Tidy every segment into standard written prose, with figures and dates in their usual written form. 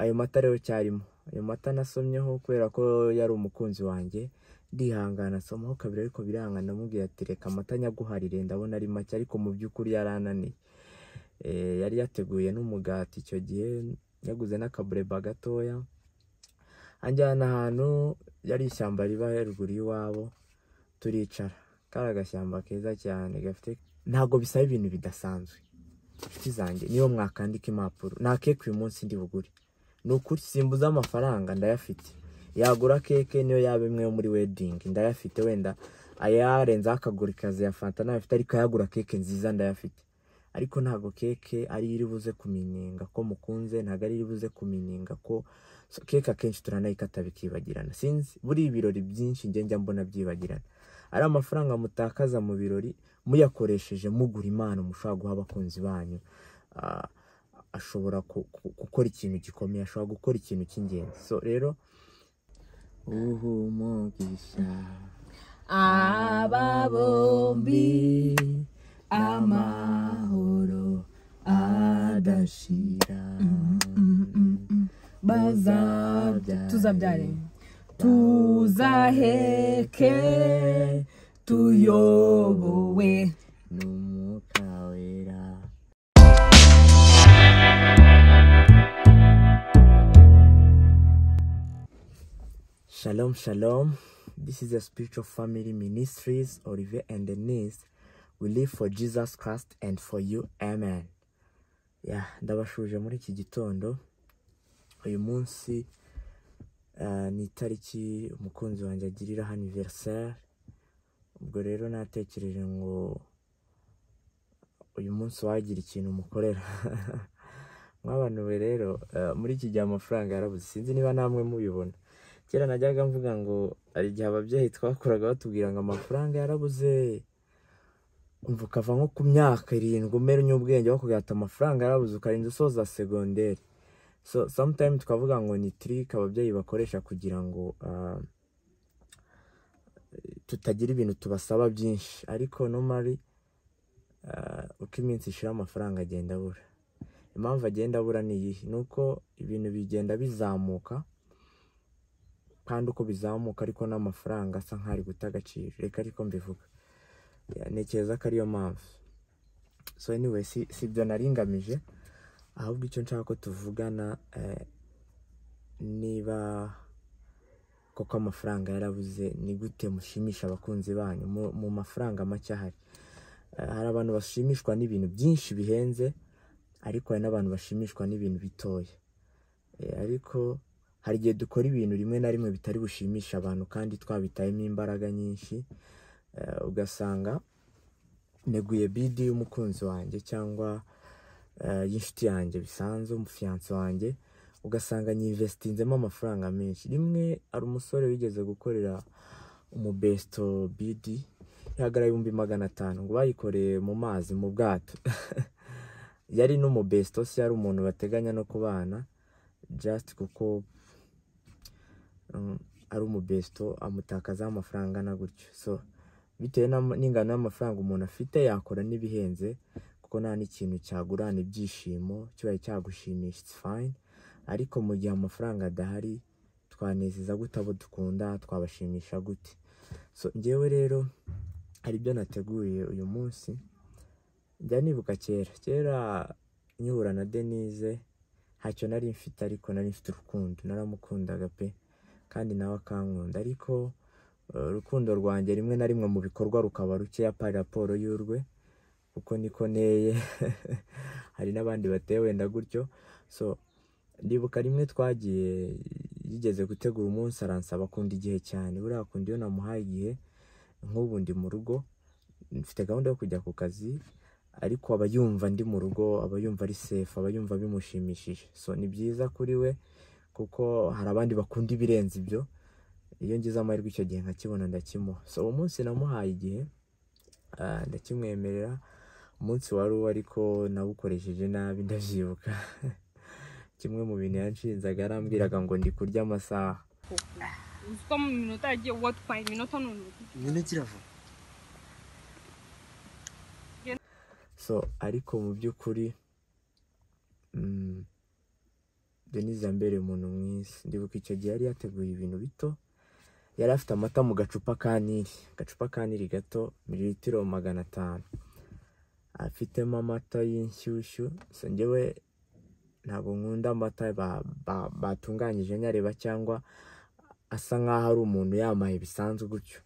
Ayo mata rero cyarimo, ayo mata nasomyeho kubera ko yari umukunzi wanjye, ndihangana asomaho kabiri ariko biranga. Ndamubwira ati reka amata nyaguharire, ndabona ari make, ariko mu by'ukuri yarananiye. Yari yateguye n'umugati icyo gihe, yaguze n'akabureba gatoya, anjyana ahantu yari ishyamba riba ruguru y'iwabo, turicara. Kari agashyamba keza cyane gafite, ntabwo bisaba ibintu bidasanzwe. Inshuti zanjye, niyo mwakandika impapuro, nta keke uyu munsi ndi bugure, ni ukuri simbuza amafaranga ndayafite. Yagura keke niyo yaba imwe yo muri wedding ndayafite, wenda ayarenzaho akagura ikazi ya fanta ntayafite, ariko ayagura keke nziza ndayafite. Ariko ntabwo keke ari iri buze kumininga ko mukunze, ntabwo ari iri buze kumininga ko so, keke akenshi turanayikata bikibagirana. Sinzi, buri ibirori byinshi njye njya mbona byibagirana, ari amafaranga mutakaza mu birori muyakoresheje mugura impano mushobora guha abakunzi banyu. Ashobora gukora ikintu gikomeye, ashobora gukora ikintu cy'ingenzi. So rero uhumugisha aba bombi amahoro adashira, tuzabyare tuzaheke tuyobowe n'Umwuka Wera. Shalom, shalom. This is a Spiritual Family Ministries, Olivier and Denise. We live for Jesus Christ and for you. Amen. Yeah, ndabashuje muri iki gitondo. Uyu munsi ni itariki umukunzi wanjye agirira anniversaire. Ubwo rero natekereje ngo uyu munsi wagira ikintu umukorera. Mw'abantu be rero, muri iki gihe amafaranga yarabuze, sinzi niba namwe mubibona. Kera najyaga mvuga ngo hari igihe ababyeyi twakuraga batubwira ngo amafaranga yarabuze, umva ukava nko ku myaka 7 umenya ubwenge bakubwira ati amafaranga yarabuze, ukarinda usoza segonderi. So sometimes tukavuga ngo ni trick ababyeyi bakoresha kugira ngo tutagira ibintu tubasaba byinshi, ariko normally uko iminsi ishira amafaranga agenda abura. Impamvu agenda abura ni iyihe? Ni uko ibintu bigenda bizamuka, kandi uko bizamuka ariko n'amafaranga asa nk'ari guta agaciro. Reka ariko mbivuga, ntekereza ko ariyo mpamvu. So anyway, si ibyo nari ngamije, ahubwo icyo nshaka ko tuvugana, niba koko amafaranga yarabuze, ni gute mushimisha abakunzi banyu mu mafaranga make ahari? Hari abantu bashimishwa n'ibintu byinshi bihenze, ariko hari n'abantu bashimishwa n'ibintu bitoya. Ariko hari igihe dukora ibintu rimwe na rimwe bitari bushimisha abantu kandi twabitayemo imbaraga nyinshi, ugasanga neguye bidi y'umukunzi wanjye cyangwa y'inshuti yanjye bisanzwe, umufiyanse wanjye, ugasanga nyinvestinzemo amafaranga menshi. Rimwe hari umusore wigeze gukorera umubesto bidi ihagara 500,000 ngo bayikoreye mu mazi mu bwato. Yari n'umubesto, si yari umuntu bateganya no kubana, just kuko ari umubesto amutakazaho amafaranga na gutyo. So bitewe n'ingano y'amafaranga umuntu afite yakora n'ibihenze, kuko nta n'ikintu cyagurana ibyishimo kibaye cyagushimisha, it's fine. Ariko mu gihe amafaranga adahari, twanezeza gute abo dukunda, twabashimisha gute? So njyewe rero hari ibyo nateguye uyu munsi. Njya nibuka kera nkihura na Denise, ntacyo nari mfite, ariko nari mfite urukundo, naramukundaga pe, kandi nawe akankunda. Ariko urukundo rwanjye rimwe na rimwe mu bikorwa rukaba rukeya par raporo y'urwe, kuko niko nteye. Hari n'abandi bateye wenda gutyo. So ndibuka rimwe twagiye, yigeze gutegura umunsi aransaba, akunda igihe cyane. Buriya akunda iyo namuhaye igihe, nk'ubu ndi mu rugo mfite gahunda yo kujya ku kazi, ariko aba yumva ndi mu rugo, aba yumva ari safe, aba yumva bimushimishije. So ni byiza kuri we, kuko hari abandi bakunda ibirenze ibyo. Iyo ngize amahirwe icyo gihe nkakibona ndakimuha. So uwo munsi namuhaye igihe, ndakimwemerera. Umunsi wari uwo, ariko nawukoresheje nabi ndabyibuka. Kimwe mu bintu yanshinzaga, yarambwiraga ngo ndi kurya amasaha. Uzi ko mu minota yagiye watwaye iminota none. Iminota irava. So ariko mu by'ukuri Denise yambereye umuntu mwiza. Ndibuka icyo gihe yari yateguye ibintu bito, yari afite amata mu gacupa ka Nili, agacupa ka Nili gato, mililitiro 500, afitemo amata y'inshyushyu. So njyewe ntabwo nkunda amata batunganyije nyareba cyangwa asa nkaho ari umuntu yamaye bisanzwe gutyo.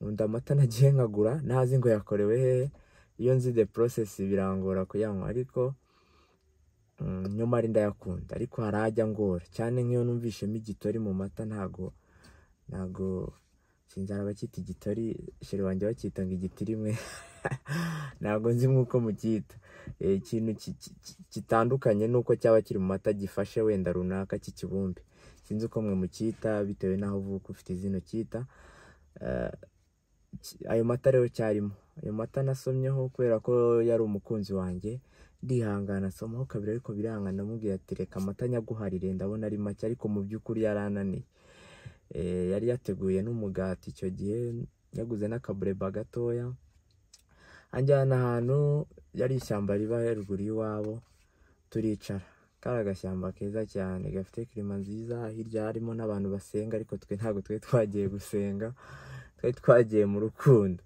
Nkunda amata nagiye nkagura ntazi ngo yakorewe hehe, iyo nzi the process birangora kuyanywa, ariko nyamara ndayakunda. Ariko hari ajya ngora cyane nk'iyo numvishemo igitori mu mata, ntago sinzi hari abacyita igitori, chéri wanjye bacyita ngo igitirimwe ntabwo nzi nk'uko mucyita. Ikintu gitandukanye n'uko cyaba kiri mu mata gifashe wenda runaka cy'ikibumbe, sinzi uko mwe mucyita bitewe n'aho uvuka ufite izina ucyita. Ayo mata rero cyarimo, ayo mata nasomyeho kubera ko yari umukunzi wanjye, ndihangana asomaho kabiri ariko biranga, ndamubwira ati reka amata nyaguharire ndabona ari make, ariko mu by'ukuri yarananiye. Yari yateguye n'umugati icyo gihe, yaguze n'akabureba gatoya, anjyana ahantu yari ishyamba riba ruguru y'iwabo, turicara. Kari agashyamba keza cyane gafite kirima nziza, hirya harimo n'abantu basenga, ariko twe ntabwo twari twagiye gusenga, twari twagiye mu rukundo.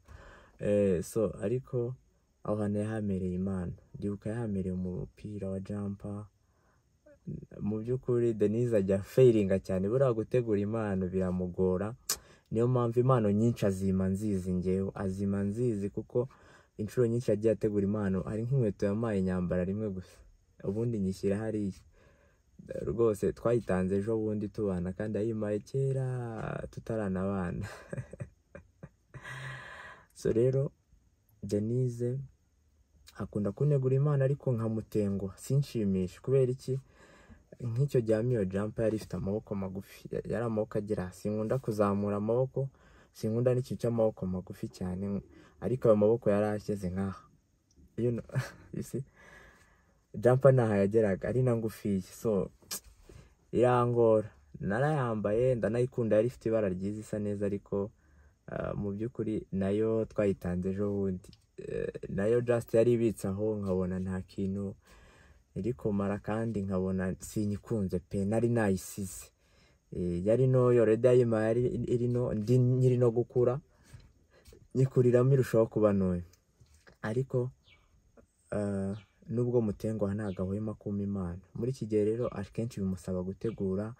So ariko aho hantu yahamereye Imana, ndibuka yahamereye umupira wa jampa. Mu by'ukuri Denise ajya failinga cyane, buriya gutegura impano biramugora, niyo mpamvu impano nyinshi azima nzizi, ngewe azima nzizi kuko inshuro nyinshi yagiye ategura impano, hari nk'inkweto yampaye nyambara rimwe gusa, ubundi nyishyira hariya rwose. Twayitanze ejo bundi tubana, kandi yayimpaye kera tutaranabana. So rero Denise akunda kunegura impano ariko nkamutenguha sinshimishe. Kubera iki? Nk'icyo gihe iyo jampa yari ifite amaboko magufi, yari amaboko agera, sinkunda kuzamura amaboko, sinkunda n'ikintu cy'amaboko magufi cyane, ariko ayo maboko yari ashyize nkaha, you know, you see, jampa ntaho yageraga ari na ngufiya, so irangora. Narayambaye ndanayikunda, yari ifite ibara ryiza isa neza, ariko mu by'ukuri nayo twayitanze ejo bundi. Nayo just yari ibitse aho, nkabona nta kintu iri kumara, kandi nkabona sinyikunze pe, nari nayisize. Yari ntoya already, yayimpaye yari iri no, ndi nkiri no gukura, nyikuriramo irushaho kuba ntoya. Ariko nubwo mutenguha ntabwo ahwema kumpa impano. Muri iki gihe rero akenshi bimusaba gutegura,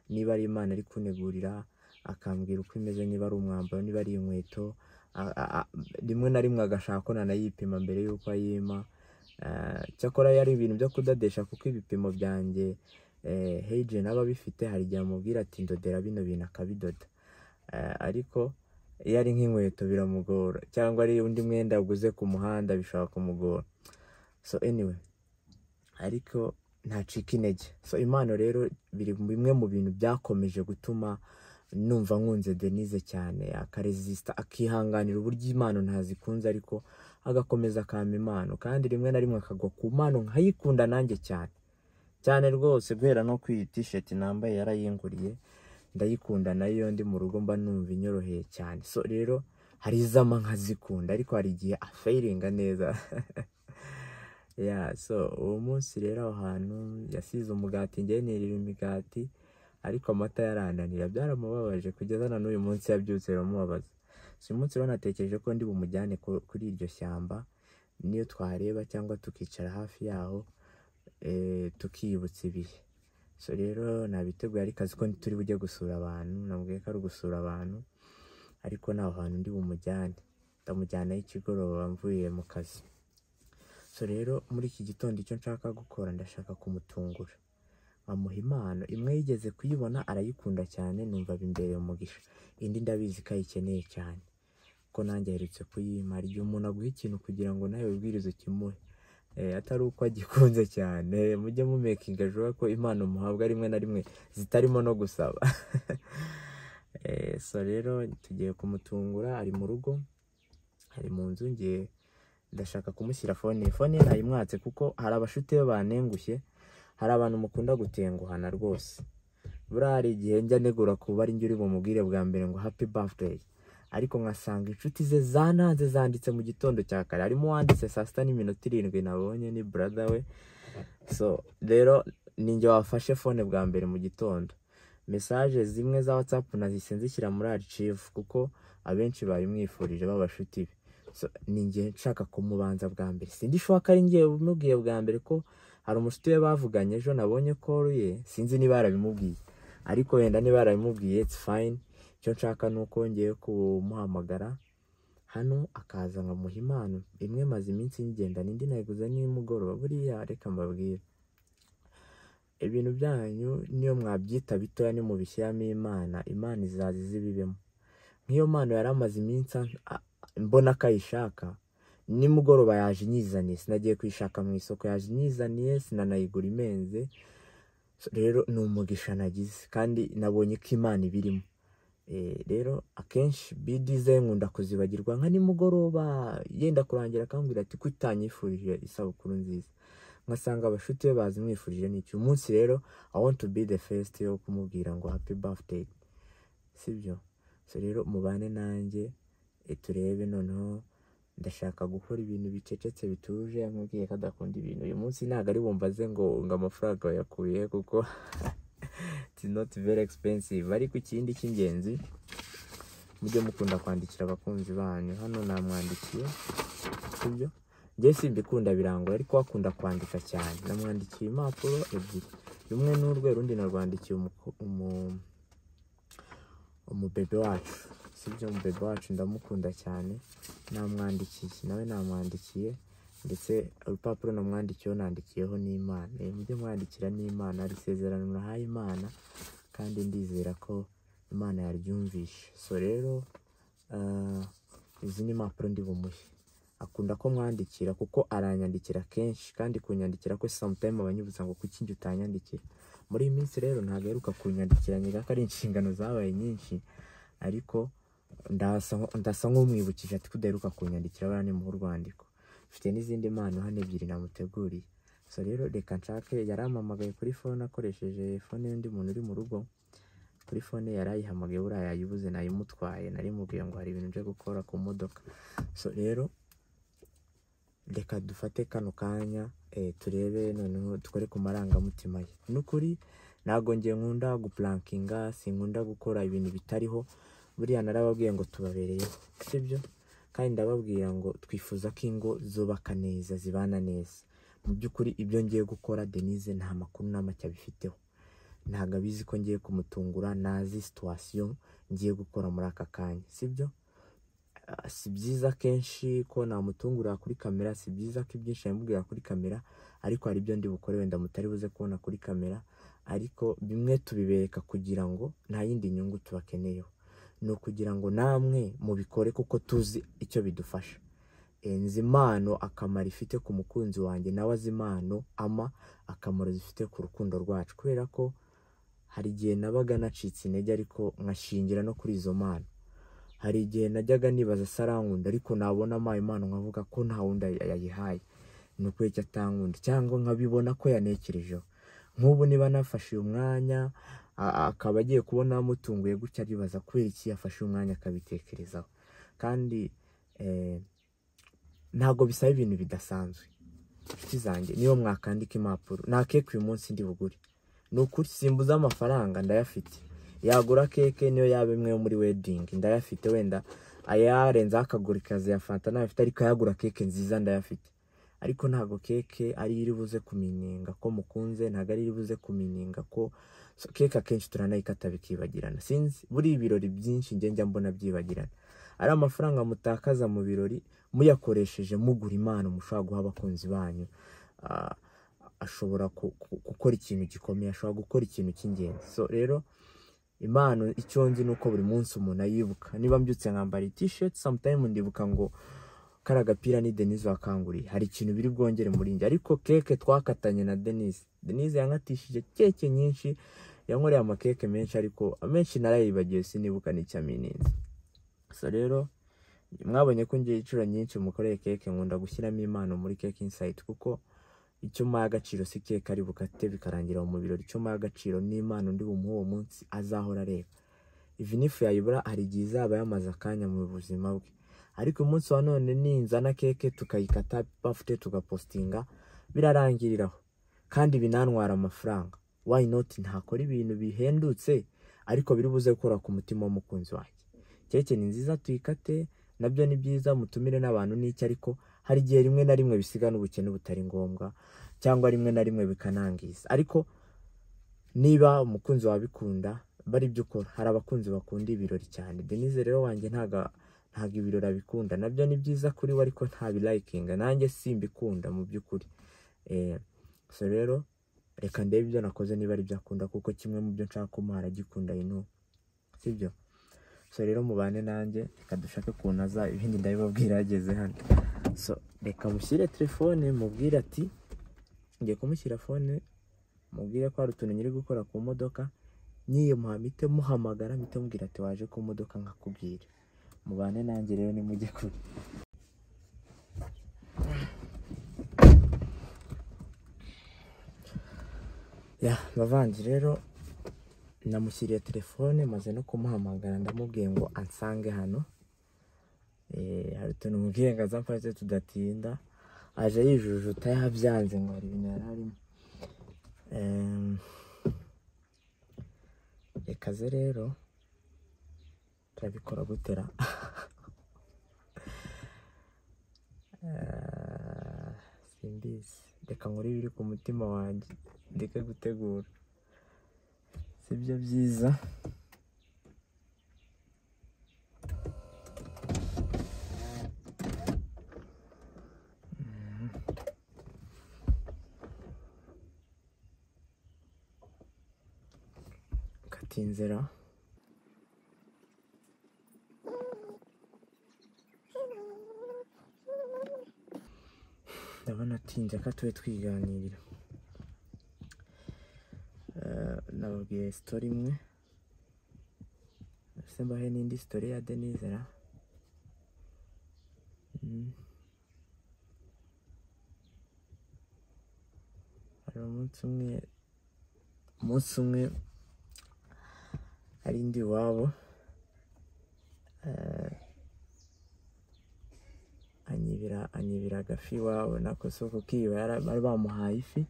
niba ari impano ari kunegurira akambwira uko imeze, niba ari umwambaro, niba ari inkweto, rimwe na rimwe agashaka ko nanayipima mbere y'uko ayimpa. Cyakora yari ibintu byo kudadesha, kuko ibipimo byanjye Heije naba bifite, hari igihe amubwira ati ndodera bino bintu akabidoda. Ariko iyo ari nk'inkweto biramugora, cyangwa ari undi mwenda aguze ku muhanda bishobora kumugora. So anyway, ariko ntacika intege. So impano rero biri bimwe mu bintu byakomeje gutuma numva nkunze Denise cyane, akaresista, akihanganira uburyo impano ntazikunze, ariko agakomeza akampa impano, kandi rimwe na rimwe akagwa ku mpano nkayikunda nanjye cyane cyane rwose. Guhera no ku iyi t-shirt nambaye yarayinguriye, ndayikunda nayo, ndi mu rugo mba numva inyoroheye cyane. So rero hari izama nkazikunda, ariko hari igihe afailinga neza. Yeah, so uwo munsi rero aho hantu yasize umugati, njyewe nirira imigati, ariko amata yarananira, byaramubabaje kugeza na n'uyu munsi yabyutse biramubabaza. So uyu munsi rero natekereje ko ndi bumujyane kuri iryo shyamba, niyo twareba cyangwa tukicara hafi yaho, tukiyibutsa ibihe. So rero nabiteguye, ariko azi ko turi bujye gusura abantu, namubwiye ko ari ugusura abantu, ariko ntaho hantu ndi bumujyane, ndamujyanayo ikigoroba mvuye mu kazi. So rero muri iki gitondo icyo nshaka gukora, ndashaka kumutungura nkamuha impano imwe yigeze kuyibona arayikunda cyane, numva bimbereye umugisha. Indi ndabizi ko ayikeneye cyane, ko nanjye aherutse kuyimpa. Hari igihe umuntu aguha ikintu kugira ngo nawe wibwirize ukimuhe, atari uko agikunze cyane. Mujye mumakinga sure ko impano muhabwa rimwe na rimwe zitarimo no gusaba. So rero tugiye kumutungura, ari mu rugo, ari mu nzu, ngiye ndashaka kumushyira phone ye. Phone ye nayimwatse kuko hari abashuti be banengushye, hari abantu mukunda gutenguhana rwose. Buriya hari igihe njya negura kuba ari njye uri bumubwire bwa mbere ngo happy birthday, ariko nkasanga inshuti ze zananze zanditse mu gitondo cya kare, harimo uwanditse saa 6:07 nabonye ni brother we. So rero Ninjye wafashe phone bwa mbere mu gitondo. Message zimwe za WhatsApp nazise nzishyira muri archive kuko abenshi babimwifurije b'abashuti be. So, ninjye nshaka kumubanza bwa mbere. Sindi sure ko ari njye umubwiye bwa mbere, ko hari umushuti we bavuganye ejo nabonye call ye, sinzi niba yarabimubwiye, ariko wenda niba yarabimubwiye, it's fine. Icyo nshaka ni uko ngiye kumuhamagara hano akaza nkamuha impano imwe maze iminsi ngenda, n'indi nayiguze nimugoroba. Buriya reka mbabwire, ibintu byanyu niyo mwabyita bitoya, nimubishyiramo Imana, Imana izaza izibibemo. Nk'iyo mpano yari amaze iminsi mbona ko ayishaka, nimugoroba yaje inyizaniye. Sinagiye kuyishaka mu isoko, yaje inyizaniye, sinanayigura imenze. So, rero ni umugisha nagize kandi nabonye ko Imana ibirimo. Rero akenshi birthday ze nkunda kuzibagirwa nka nimugoroba yenda kurangira akambwira ati: "Ko utanyifurije isabukuru nziza?" Ngasanga abashuti be bazimwifurije. N'iki umunsi rero I want to be the first yo kumubwira ngo happy birthday, sibyo? So rero mubane nanjye, turebe. Noneho ndashaka gukora ibintu bicecetse, bituje. Yamubwiye ko adakunda ibintu. Uyu munsi ntabwo ari bumbaze ngo amafaranga wayakuye, kuko it's not very expensive. Ariko ikindi cy'ingenzi, mujye mukunda kwandikira abakunzi banyu. Hano namwandikiye, sibyo? Njye simbikunda, birangora, ariko akunda kwandika cyane. Namwandikiye impapuro ebyiri, rumwe ni urwe, urundi narwandikiye umubebe wacu, sibyo? Umubebe wacu ndamukunda cyane, namwandikiye, nawe namwandikiye. Ndetse urupapuro namwandikiyeho, nandikiyeho n'Imana. Mujye mwandikira n'Imana. Hari isezerano nahaye Imana kandi ndizera ko Imana yaryumvishe. So rero izi ni impapuro ndi bumuhe. Akunda ko mwandikira kuko aranyandikira kenshi, kandi kunyandikira ko sometime abanyibutsa ngo kuki njye utanyandikira. Muri iyi minsi rero ntabwo aheruka kunyandikira, nyiga ko ari inshingano zabaye nyinshi, ariko ndasa nk'umwibukije ati ko udaheruka kunyandikira, bariya nimuhe urwandiko. Mfite n'izindi mpano hano ebyiri namuteguriye. So rero reka nshake. Yarampamagaye kuri phone akoresheje phone y'undi muntu uri mu rugo. Kuri phone yarayihamagaye, buriya yayibuze, nayimutwaye. Nari mubwiye ngo hari ibintu nje gukora ku modoka. So rero reka dufate kano kanya, turebe noneho dukore ku marangamutima ye. N'ukuri ntabwo ngiye nkunda guprankinga, sinkunda gukora ibintu bitariho. Buriya narababwiye ngo tubabereyeho, sibyo? Kandi ndababwira ngo twifuza ko ingo zubaka neza, zibana neza. Mu by'ukuri ibyo ngiye gukora, Denise nta makuru na make abifiteho, ntabwo abizi ko ngiye kumutungura, ntazi situation ngiye gukora muri aka kanya, sibyo? Si byiza kenshi ko namutungurira kuri kamera, si byiza ko ibyinshi namubwira kuri kamera, ariko hari ibyo ndi bukore wenda mutari buze kubona kuri kamera. Ariko bimwe tubibereka kugira ngo nta yindi nyungu tubakeneyeho, ni ukugira ngo namwe mubikore kuko tuzi icyo bidufasha. Nzi impano akamaro ifite ku mukunzi wanjye, nawe azi impano ama akamaro zifite ku rukundo rwacu, kubera ko hari igihe nabaga nacitse intege ariko nkashingira no kuri izo mpano. Hari igihe najyaga nibaza se arankunda, ariko nabona ampaye impano nkavuga ko nta wundi yayihaye, ni ukuri icyo atankunda, cyangwa nkabibona ko yanekerejeho. Nk'ubu niba nafashe uyu mwanya, akaba agiye kubona amutunguye gutya, aribaza kubera iki yafashe umwanya akabitekerezaho. Kandi ntabwo bisaba ibintu bidasanzwe, inshuti zanjye. Niyo mwakandika impapuro, nta keke uyu munsi ndi bugure, ni ukuri simbuze amafaranga, ndayafite. Yagura keke niyo yaba imwe yo muri wedding, ndayafite. Wenda ayarenzaho akagura ikazi ya fanta ntayafite, ariko ayagura keke nziza ndayafite. Ariko ntabwo keke ari iri buze kumininga ko mukunze, ntabwo ari iri buze kumininga ko. So, keke akenshi turanayikata bikibagirana. Sinzi, buri ibirori byinshi njye njya mbona byibagirana. Ari amafaranga mutakaza mu birori, muyakoresheje mugura impano mushobora guha abakunzi banyu, ashobora gukora ikintu gikomeye, ashobora gukora ikintu cy'ingenzi. So rero impano, icyo nzi ni uko buri munsi umuntu ayibuka. Niba mbyutse nkambara t-shirt, sometime ndibuka ngo kariya gapira ni Denise wakanguriye, hari ikintu biri bwongere muri njye. Ariko keke twakatanye na Denise, Denise yankatishije keke nyinshi, yankoreye amakeke menshi, ariko amenshi narayibagiwe, sinibuka n'icyo amininze. So rero mwabonye ko ngiye inshuro nyinshi mukoreye keke, nkunda gushyiramo impano muri Cake Insight, kuko icyo mpaye agaciro si keke ari bukate bikarangira mu birori. Icyo mpaye agaciro ni impano ndi bumuhe uwo munsi azahora areba. Even if yayibura, hari igihe izaba yamaze akanya mu buzima bwe, ariko umunsi wa none ninzana keke tukayikata bafite tugapostinga, birarangiriraho. kandi binantwara amafaranga. Why not ntakora ibintu bihendutse ariko biri buze gukora ku mutima w'umukunzi wanjye? Keke ni nziza tuyikate, nabyo ni byiza, mutumire n'abantu n'icyo, ariko hari igihe rimwe na rimwe bisiga n'ubukene butari ngombwa, cyangwa rimwe na rimwe bikanangiza. Ariko niba umukunzi wawe abikunda, bari ibyo ukora. Hari abakunzi bakunda ibirori cyane. Denise rero wanjye ntago ibirori abikunda, nabyo ni byiza kuri we ariko ntabirayikinga, nanjye simbikunda mu by'ukuri. So rero reka ndebe ibyo nakoze niba ari byo akunda, kuko kimwe mu byo nshaka kumuha aragikunda, you know, sibyo? So rero mubane nanjye, reka dushake ukuntu aza, ibindi ndabibabwira yageze hano. So reka mushyire telefone, mubwire ati ngiye kumushyira phone, mubwire ko hari utuntu nyiri gukora ku modoka, niyo muhamite muhamagara mpite mubwira ati waje ku modoka nkakubwira. Mubane nanjye rero nimujye kure. Ya bavandi rero namushyiriye telefone, maze no kumuhamagara ndamubwiye ngo ansange hano. Hari utuntu mubwiye ngo azamfashe tudatinda, aje yijujuta yabyanze ngo hari ibintu yari arimo. Reka ze rero turabikora gutera. Simbizi, reka nkore ibiri ku mutima wanjye ndeke gutegura, sibyo byiza. Kata inzira. Ndabona atinze ko tube twiganirira. Nababwiye story imwe, ese mbahe n'indi story ya Denise ra. Hari umunsi umwe ari ndi iwabo, anyibira agafi iwabo, nako soko kiba bari bamuhaye ifi,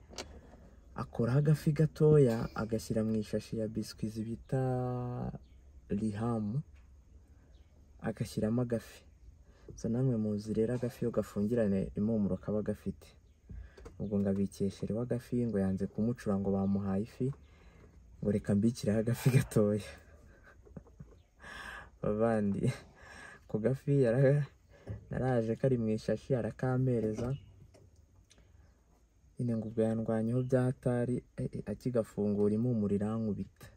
akuraho agafi gatoya agashyira mu ishashi ya biswi bita rihamu, agashyiramo agafi. So namwe muzi rero agafi iyo gafungirane impumuro kaba gafite. Ubwo ngabikeshere w'agafi ngo yanze kumucura ngo bamuhaye ifi, ngo reka mbikireho agafi gatoya. Bavandi ku gafi naraje kari mu ishashi arakampereza nyine, ngo ubwo yandwanyeho bya hatari, akigafungura impumuro irankubita.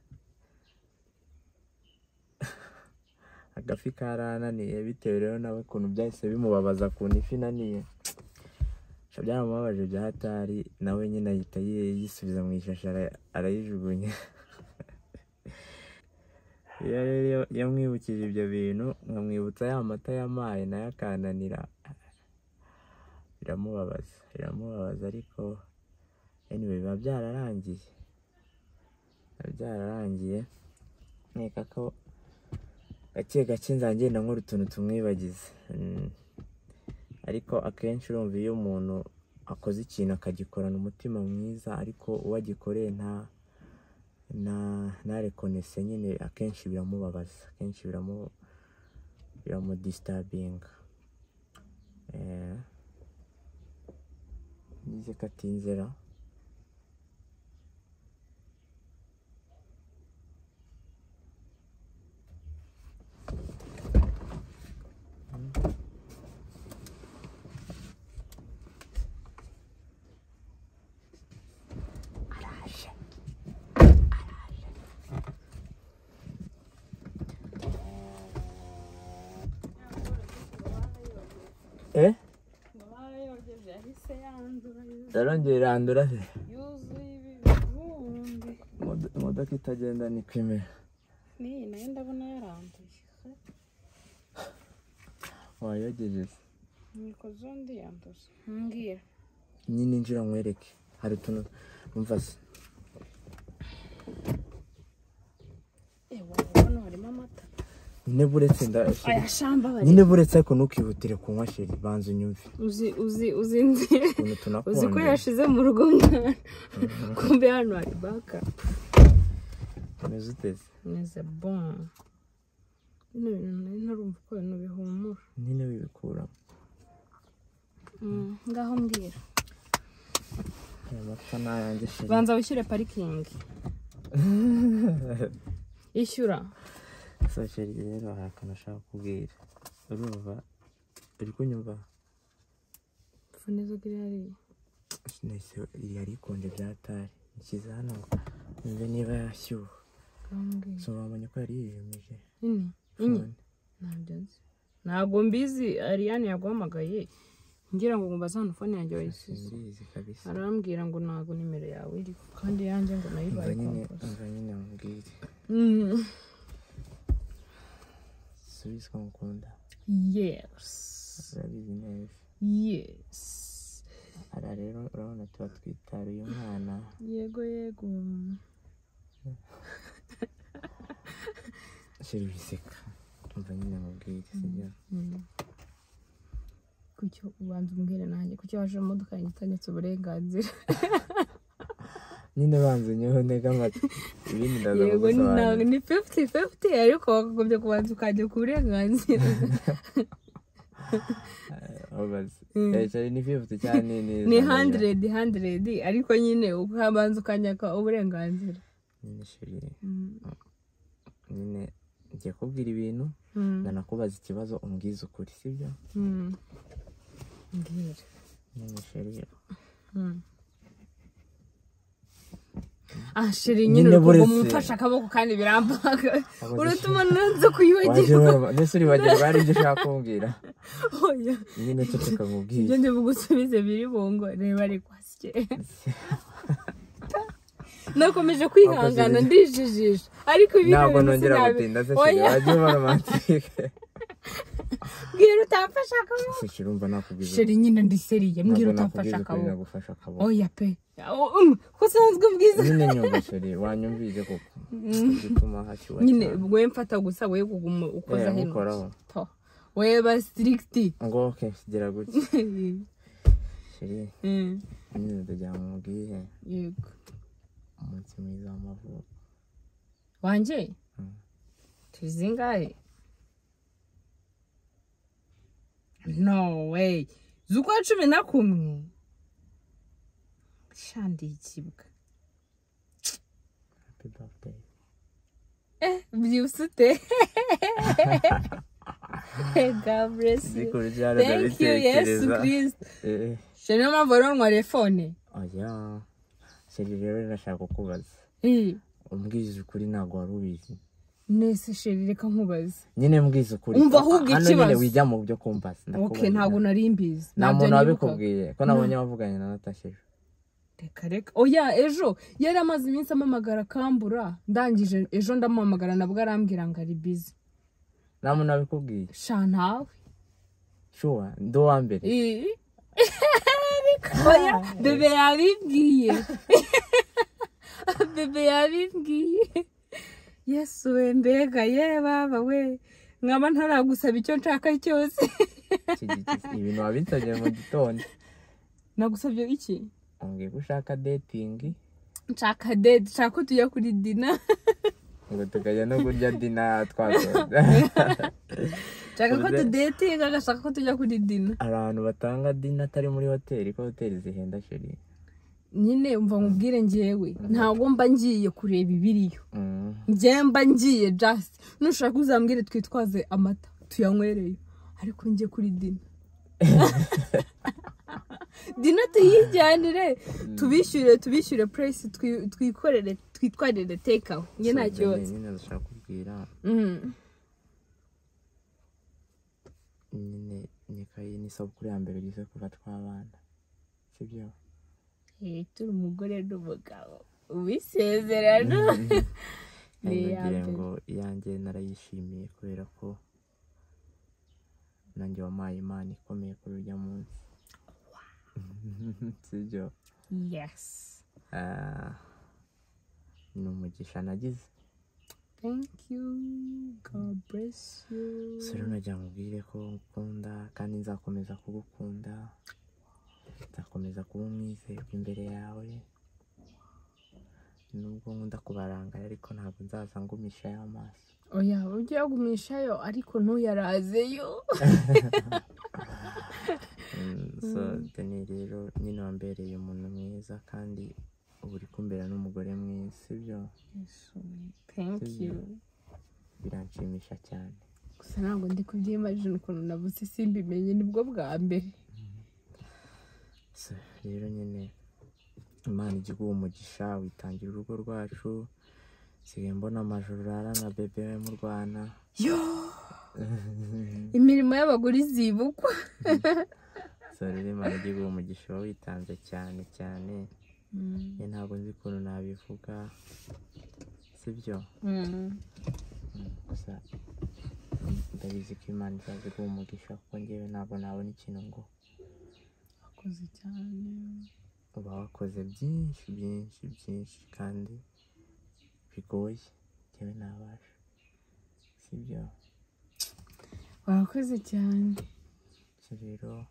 Agafi karananiye, bitewe rero nawe ukuntu byahise bimubabaza ukuntu ifi inaniye, byaramubabaje bya hatari, nawe nyine ahita yisubiza mu ishashi arayijugunya. Iyo rero yamwibukije ibyo bintu, nkamwibutsa ya mata yamaye nayo akananira, biramubabaza, ariko anyway biba byararangiye, nkeka ko gake gake nzagenda nkora utuntu tumwibagize. Ariko akenshi urumva iyo umuntu akoze ikintu akagikorana umutima mwiza, ariko uwo agikoreye ntarekonese nyine, akenshi biramubabaza, akenshi biramudistabinga. Nize katinzera. Araje. Yarongera irandura se yuzuye ibivumbi. Imodoka itagenda ni kwimera. Ni nayo ndabona yaranduye. Wayogeje se? Niko zondi yanduza. Mbwira. Nyine injira nkwereke. Hari utuntu umva se. Ewa, hano harimo amata. Nyine buretse nda Aya shamba bari. Nyine buretse ariko ntukihutire kunywa chérie, banza unyumve. Uzi uzi uzi nzi. Ukuntu tunakonje. Uzi ko yashize mu rugo mwana. Kumbe hano hari baka. Umeze uteze. Meze bon. Bino bintu nari ntarumva uko ibintu bihumura. Nyine bibikuramo. Ngaho mbwira. Aya mata ni ayanjye chérie. Banza wishyure parikingi. Ishyura. So chérie rero hari akantu ashaka kubwira. Urumva? Uri kunyumva? Phone zo kiri hariya. Nahise yari ikonje byatari. Nshyize hano ngo numve niba yashyuha. Ngaho mbwira. So wabonye ko yari yijimije. Nini? Nini? Phone. Ntabyo nzi. Ntabwo mbizi. Ariane yaguhamagaye ngira ngo ngumbaze hano phone yanjye wayisize. Simbizi kabisa. Arambwira ngo ntabwo nimero yawe iriho kandi yanjye ngo nayo Umva ibaye nyine, kompoze. umva nyine mubwire. Subiza ko ngukunda. Yes. Urabizi neza. Yes. Ara rero urabona tuba twitaruye umwana. Yego yego. Chérie wiseka. Umva nyine mubwire, sibyo? Kuki ubanza umbwire nanjye kuki waje mu modoka yanjye utanyatse uburenganzira? Nyine banza unyeho ntega amatwi. Ibindi ndaza Yego ni kugusobanurira. ni 50-50 ariko wakagombye kubanza ukajya ku burenganzira. Abazi. Chérie ni 50 cyangwa ni Ni 100 ariko nyine ukabanza ukanyaka uburenganzira. Nyine chérie. Nyine ngiye kubwira ibintu ndanakubaza ikibazo umbwize ukuri, sibyo? Mbwira. Nyine chérie. Ah chérie nyine Nyine uri buretse. kumufasha akaboko kandi birambaga. Abazi Uratuma nanze kuyibagirwa. Mbese uribagirwa hari ibyo ushaka kumbwira? Oya. Nyine ceceka nkubwire. Ibyo ndibugusubize biri bungo reba ari kwasye. Nakomeje kwihangana ndijijisha ariko ibi Ntabwo bintu nongera sinabi- gutinda se chérie, Oya. wajya uba romantique. Mbwira utamfasha akaboko. Se chérie urumva nakubwiza. Chérie nyine ndi sérieux, mbwira Ntabwo utamfasha nakubwiza ukuri, akaboko. nagufasha akaboko. Oya pe. Ko usanzwe umbwiza. Nyine nyumva chérie, wanyumvise koko. Gutuma hashyuha Nyine cyane. we mfata gusa we kuguma ukoza hino. Nkukoraho. To. We ba strict. Ngo okay, gira gutya. Chérie, nyine ndagira ngo nkubwire Yego. umunsi mwiza w'amavuko. Wanjye? Tuzingahe? No way. Z'ukwa 11. Shandi ikibwa. Happy birthday. Byibutse ute? God bless you. Ndikurubyaro Thank you, Yesu ndabitekereza. Kristo. Chérie niyo mpamvu rero ntwariye phone. Oya. Chérie rero ndashaka kukubaza. Umbwize ukuri ntabwo wari ubizi. Nese chérie reka nkubaze. Nyine mbwize ukuri. Umva ahubwo Hano nyine ikibazo. wijya mu byo kumbaza. Okay, ntabwo nari mbizi. Nta Ntabyo muntu nibukaga. wabikubwiye ko nabonye wavuganye na Natasha ejo. Reka reka. Oya ejo yari amaze iminsi amamagara akambura. Ndangije ejo ndamuhamagara nabwo arambwira ngo ari busy. Nta muntu wabikubwiye. Sha ntawe. Sure, ndi uwa mbere. Oya, bebe yabibwiye. Bebe yabibwiye. Yesu we mbega ye baba we. Nkaba ntaragusaba icyo nshaka cyose. Ibintu wabinsabye mu gitondo. Nagusabye iki? Umbwiye ko ushaka dating. Nshaka date, nshaka ko tujya kuri dinner. Ngo tukajya no kurya dinner twakoze. Nshaka ko tudatinga, agashaka ko tujya kuri dinner. Hari abantu batanga dinner atari muri hoteli, ko hoteli zihenda chérie. Nyine umva nkubwire njyewe ntabwo mba ngiye kureba ibiriyo. Njye mba ngiye just nushaka uzambwire twitwaze amata tuyanywereye ariko njye kuri dinner. Dinner tuyijyanire tubishyure price twikorere twitwarire take away. Njye nta kibazo. Nyine ndashaka kubwira. Nyine nikayi ni isabukuru ya mbere ugize kuva twabana. Sibyo? Turi umugore n'umugabo. Ubisezerano. Ngira ngo iyanjye narayishimiye kubera ko nanjye wampaye Imana ikomeye kuri urya munsi. Sibyo? Yes. Ni umugisha nagize. Thank you, God bless you. So rero nagira ngo ubwire ko ngukunda kandi nzakomeza kugukunda, nzakomeza kuba umwizerwa imbere yawe, nubwo nkunda kubarangara ariko ntabwo nzaza ngumishayo amaso. Oya, ujye uyagumishayo ariko ntuyarazeyo. So Dani rero nyine wambereye umuntu mwiza kandi uba uri kumbera n'umugore mwiza, sibyo? Thank you. Biranshimisha cyane. Gusa ntabwo ndi kubyimagine ukuntu navuze simbimenye, nibwo bwa mbere. So rero nyine Imana ijya iguha umugisha, witangira urugo rwacu. Nsigaye mbona amajoro urara na bebe we murwana. Yo, imirimo y'abagore izibukwa. So rero Imana ijya iguha umugisha, uba witanze cyane cyane. Ntabwo nzi ukuntu nabivuga, sibyo? Gusa ndabizi ko Imana izaza iguha umugisha, kuko njyewe ntabwo nabona ikintu ngo wakoze cyane. Uba wakoze byinshi byinshi byinshi kandi bigoye, njyewe ntabasha, sibyo? Wakoze cyane. So rero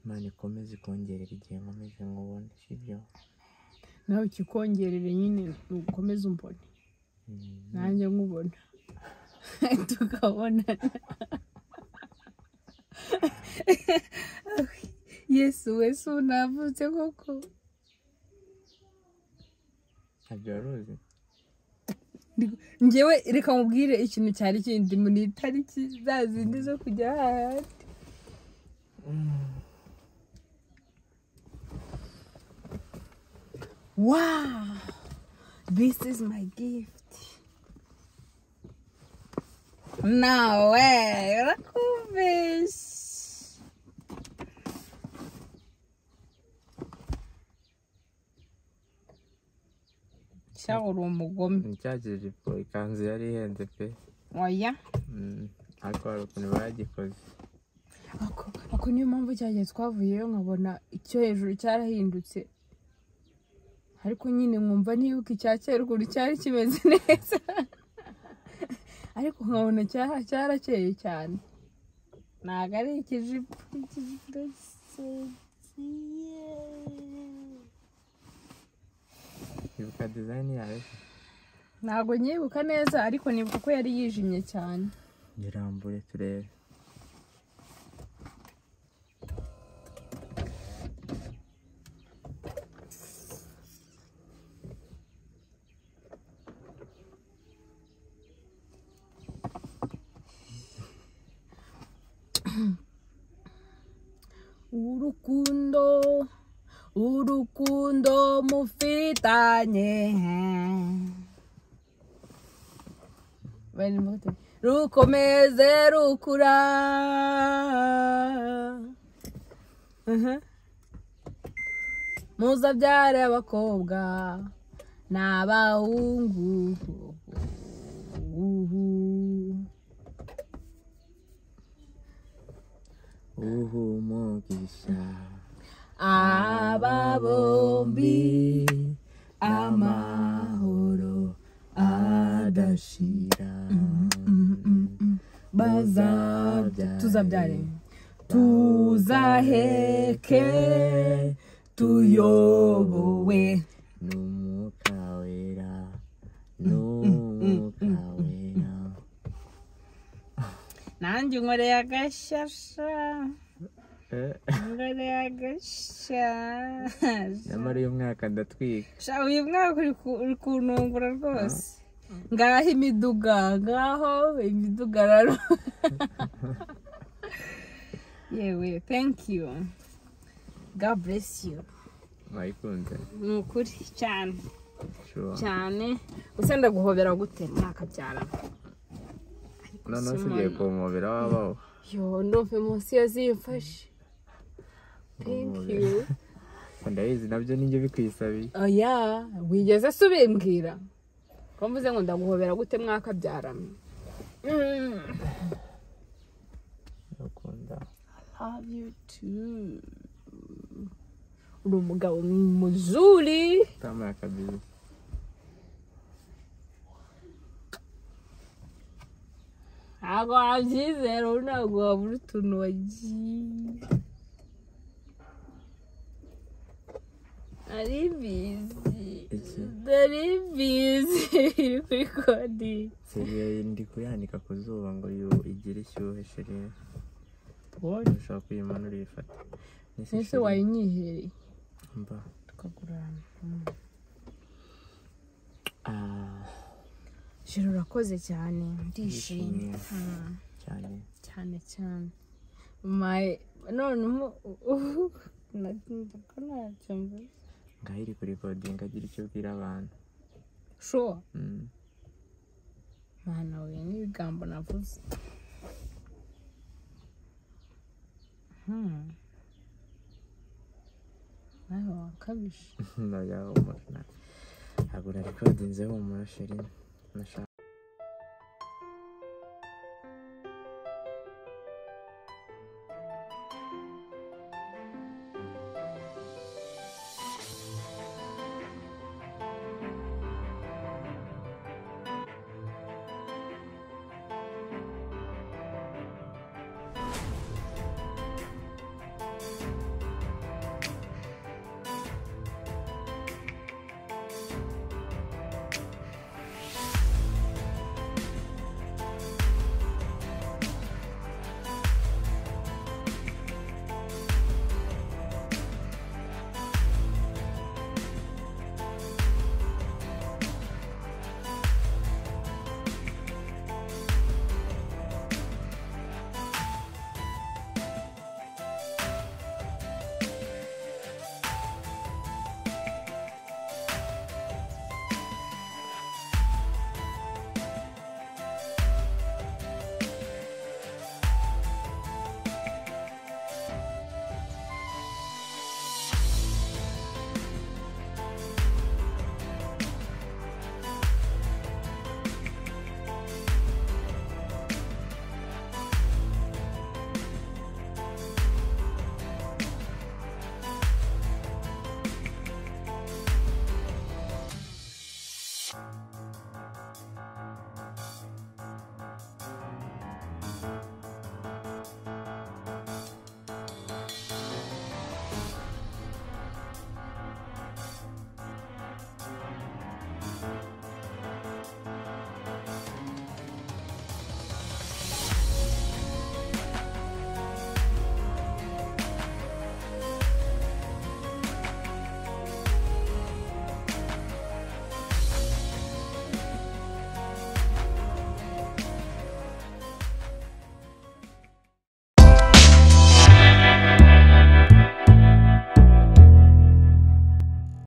Imana ikomeze ikongerera igihe nkomeze nkubone, sibyo? Nawe ikikongerere nyine ukomeze umbone, nanjye nkubona tukabonana. Yesu wese unavutse koko. Ntabyo wari uzi? Njyewe reka nkubwire ikintu cyari kindi muri tariki za zindi zo kujya hahandi. Wow, this is my gift. No way, urakumvishe. Sha uri umugome. Ni cya kijipo, ikanzu yari ihenze pe. Oya. Ariko hari ukuntu bagikoze. Ako niyo mpamvu cyagiye twavuyeyo nkabona icyo hejuru cyarahindutse. Ariko nyine nkumva nibuka icya kera ukuntu cyari kimeze neza. Ariko nkabona cyarakeye cyane. Ntabwo ari ikijipo, ikijipo. Ibuka design yawe? Ntabwo nyibuka neza ariko nibuka ko yari yijimye cyane. Girambure turebe. Urukundo, urukundo mufitanye rukomeze rukura. Muzabyare abakobwa n'abahungu. Umugisha aba bombi amahoro adashira. Tuzabyare, tuzaheke tuyobowe n'Umwuka Wera, n'Umwuka Wera. Nanjye unkoreye agashasha. Nkoreye agashasha. Nyamara uyu mwaka ndatwika. Sha uyu mwaka uri kuntungura rwose. Ngaho imiduga, ngaho imidugararo. Yewe, thank you. God bless you. Wayikunze? Ni ukuri cyane. Cyane. Gusa ndaguhobera gute mwakabyara? Noneho ugiye kumpobera wabaho. Yo, ndumva emotion zimfashe. Thank you. Ndabizi nabyo ninjye bikwisabiye. Oya, wigeze se ubimbwira? Ko mvuze ngo ndaguhobera gute mwakabyara? Ndakunda. I love you too. Uri umugabo muzuri. Tama kabisa. Ntabwo wabyizera, ubu ntabwo wabura utuntu wagiye. Ari bizi. Iki? Ari bizi iri kuri kodi. Seriye, ndi kuyanika ku zuba ngo igire ishyuhe, chérie. Ushobora kuyimanura uyifate. Nese Ese chérie, wayinyihereye mba tukagurana. Ah, Chérie, urakoze cyane, ndishimye. Ndishimye cyane. Cyane cyane. My noneho ubu natinda ko ntacyo mvuze. Ngaho iri kurikodinga, agira icyo ubwira abantu. Sure. Mm. Mwana we, n'ibigambo navuze. Nawe wakabije. Oya, humura, ntabwo narikodinze, humura chérie, nashaka